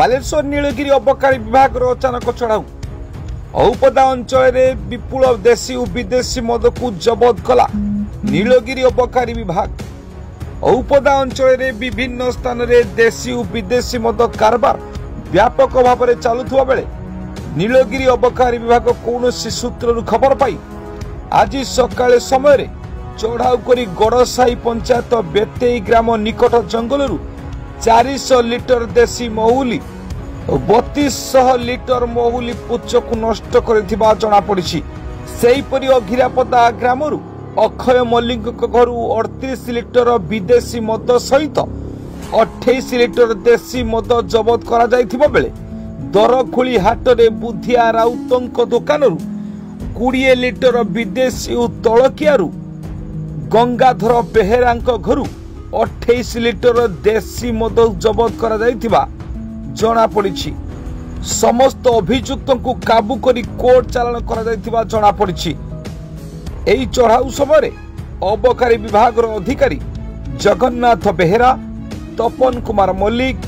ବାଲେଶ୍ୱର ନୀଳଗିରି ଅବକାରୀ ବିଭାଗର ଅଚାନକ ଚଢ଼ାଉ। ଔପଦା ଅଞ୍ଚଳରେ ବିପୁଳ ଦେଶୀ ଓ ବିଦେଶୀ ମଦକୁ ଜବତ କଲା ନୀଳଗିରି ଅବକାରୀ ବିଭାଗ। ଔପଦା ଅଞ୍ଚଳରେ ବିଭିନ୍ନ ସ୍ଥାନରେ ଦେଶୀ ଓ ବିଦେଶୀ ମଦ କାରବାର ବ୍ୟାପକ ଭାବରେ ଚାଲୁଥିବା ବେଳେ ନୀଳଗିରି ଅବକାରୀ ବିଭାଗ କୌଣସି ସୂତ୍ରରୁ ଖବର ପାଇ ଆଜି ସକାଳେ ସମୟରେ ଚଢ଼ାଉ କରି ଗଡ଼ସାହି ପଞ୍ଚାୟତ ବେତେଇ ଗ୍ରାମ ନିକଟ ଜଙ୍ଗଲରୁ 400 ଲିଟର ଦେଶୀ ମହୁଲି ଓ 3200 ଲିଟର ମହୁଲି ପୁଚକୁ ନଷ୍ଟ କରିଥିବା ଜଣାପଡ଼ିଛି। ସେହିପରି ଅଘିରାପଦା ଗ୍ରାମରୁ ଅକ୍ଷୟ ମଲ୍ଲିକଙ୍କ ଘରୁ 38 ଲିଟର ବିଦେଶୀ ମଦ ସହିତ 28 ଲିଟର ଦେଶୀ ମଦ ଜବତ କରାଯାଇଥିବା ବେଳେ ଦରଖୁଳି ହାଟରେ ବୁଦ୍ଧିଆ ରାଉତଙ୍କ ଦୋକାନରୁ 20 ଲିଟର ବିଦେଶୀ ଓ ତଳକିଆରୁ ଗଙ୍ଗାଧର ବେହେରାଙ୍କ ଘରୁ 28 ଲିଟର ଦେଶୀ ମଦ ଜବତ କରାଯାଇଥିବା ଜଣାପଡ଼ିଛି। ସମସ୍ତ ଅଭିଯୁକ୍ତଙ୍କୁ କାବୁ କରି କୋର୍ଟ ଚାଲାଣ କରାଯାଇଥିବା ଜଣାପଡ଼ିଛି। ଏହି ଚଢ଼ାଉ ସମୟରେ ଅବକାରୀ ବିଭାଗର ଅଧିକାରୀ ଜଗନ୍ନାଥ ବେହେରା, ତପନ କୁମାର ମଲ୍ଲିକ,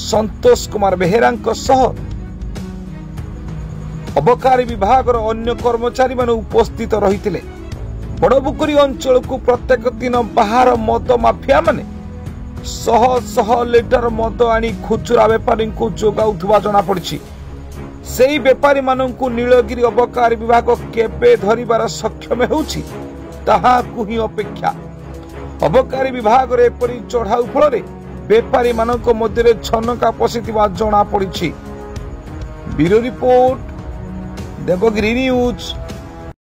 ସନ୍ତୋଷ କୁମାର ବେହେରାଙ୍କ ସହ ଅବକାରୀ ବିଭାଗର ଅନ୍ୟ କର୍ମଚାରୀମାନେ ଉପସ୍ଥିତ ରହିଥିଲେ। ବଡ଼ବୁକୁରି ଅଞ୍ଚଳକୁ ପ୍ରତ୍ୟେକ ଦିନ ବାହାର ମଦ ମାଫିଆମାନେ ଶହ ଶହ ଲିଟର ମଦ ଆଣି ଖୁଚୁରା ବେପାରୀଙ୍କୁ ଯୋଗାଉଥିବା ଜଣାପଡ଼ିଛି। ସେହି ବେପାରୀମାନଙ୍କୁ ନୀଳଗିରି ଅବକାରୀ ବିଭାଗ କେବେ ଧରିବାର ସକ୍ଷମ ହେଉଛି, ତାହାକୁ ହିଁ ଅପେକ୍ଷା। ଅବକାରୀ ବିଭାଗର ଏପରି ଚଢ଼ାଉ ଫଳରେ ବେପାରୀମାନଙ୍କ ମଧ୍ୟରେ ଛନକା ପଶିଥିବା ଜଣାପଡ଼ିଛି। Bureau report, Devagiri news.